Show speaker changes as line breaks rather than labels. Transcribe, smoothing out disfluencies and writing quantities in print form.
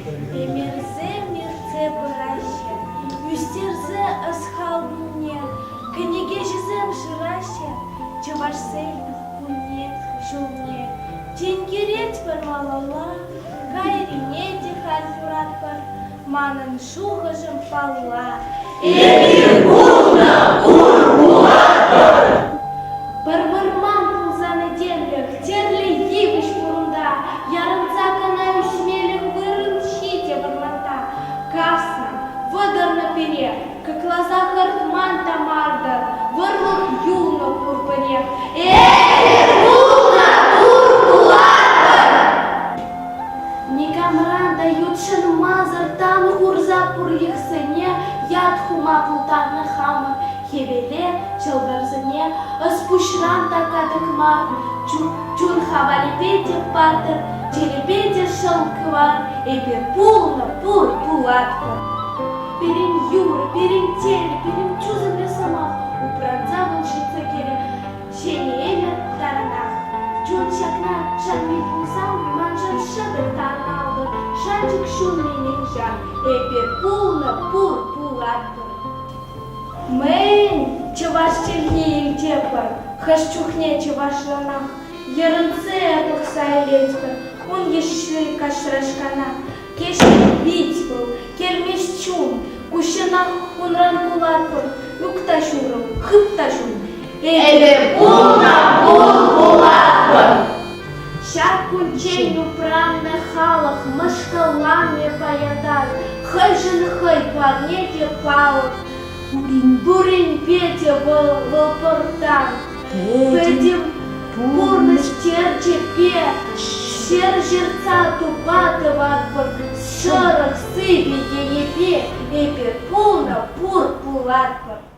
Эмелсем иртсе пыраҫҫӗ, ӳстерсе ӑс-хал пулне кӗнекеҫӗсем шыраҫҫӗ, чӑвашсен кунне, ҫулне тинкеретпӗр малалла, кайрине те халь куратпӑр, манӑн шухӑшӑм палла.
Эпир пулнӑ, пур пулатпӑр!
Пӗр вӑрман пулсан этемлӗх, тӗрлӗ йывӑҫ пур унта, ярӑнса кӑна ӳсмелӗх вырӑн ҫитӗ вӑрманта. Каснӑ, вӑтӑрнӑ пире, кӑкласа хӑртман та мар-тӑр, вӑрлӑх юлнӑ пурпӗрех.
Эпир пулнӑ, пур пулатпӑр!
Никамран та ютшӑнмасӑр тан хурса пур йӑхсене ят хума пултарнӑ хамӑр хӗвеле, ҫӑлтӑрсене ӑс-пуҫран та катӑк мар, чун хавалӗпе те паттӑр, чӗрепе те шӑл кӑвар, эпир пулнӑ, пур, пулатпӑр. Пирӗн юрӑ, пирӗн телӗ, пирӗн тӳсӗмлӗ сӑмах упранса вӑл ҫитсе кӗрӗ ҫӗнӗ ӗмӗр таранах. Чун ҫакна шанми пулсан маншӑн шӑтӑк тарӑн алтӑр, шанчӑк ҫунми нихҫан. Эпир пулнӑ, пур, пулатпӑр. Мӗн, чӑваш чӗлхи илтетпӗр, хӑш чухне чӑвашланах йӗрӗнсе пӑхса илетпӗр ун йышши каҫрашкана. Кӗҫех вит вӑл, келмест чун, куҫҫӑнах унран кулатпӑр, ӳк та ҫурӑл, хыт та ҫун.
Эпир пулнӑ, пур пулатпӑр.
Ҫак кунччен упраннӑ халӑх мӑшкӑлланмӗ паянтан, хӑйшӗн хӑй парне те палӑк, пуринпе те вӑл вӑл пӑртан. Пӗтӗм пурнӑҫ терчӗпе ҫӗр ҫыртса тупа тӑватпӑр, шӑрӑх сивӗ енӗпе эпир пулнӑ, пур пулатпӑр.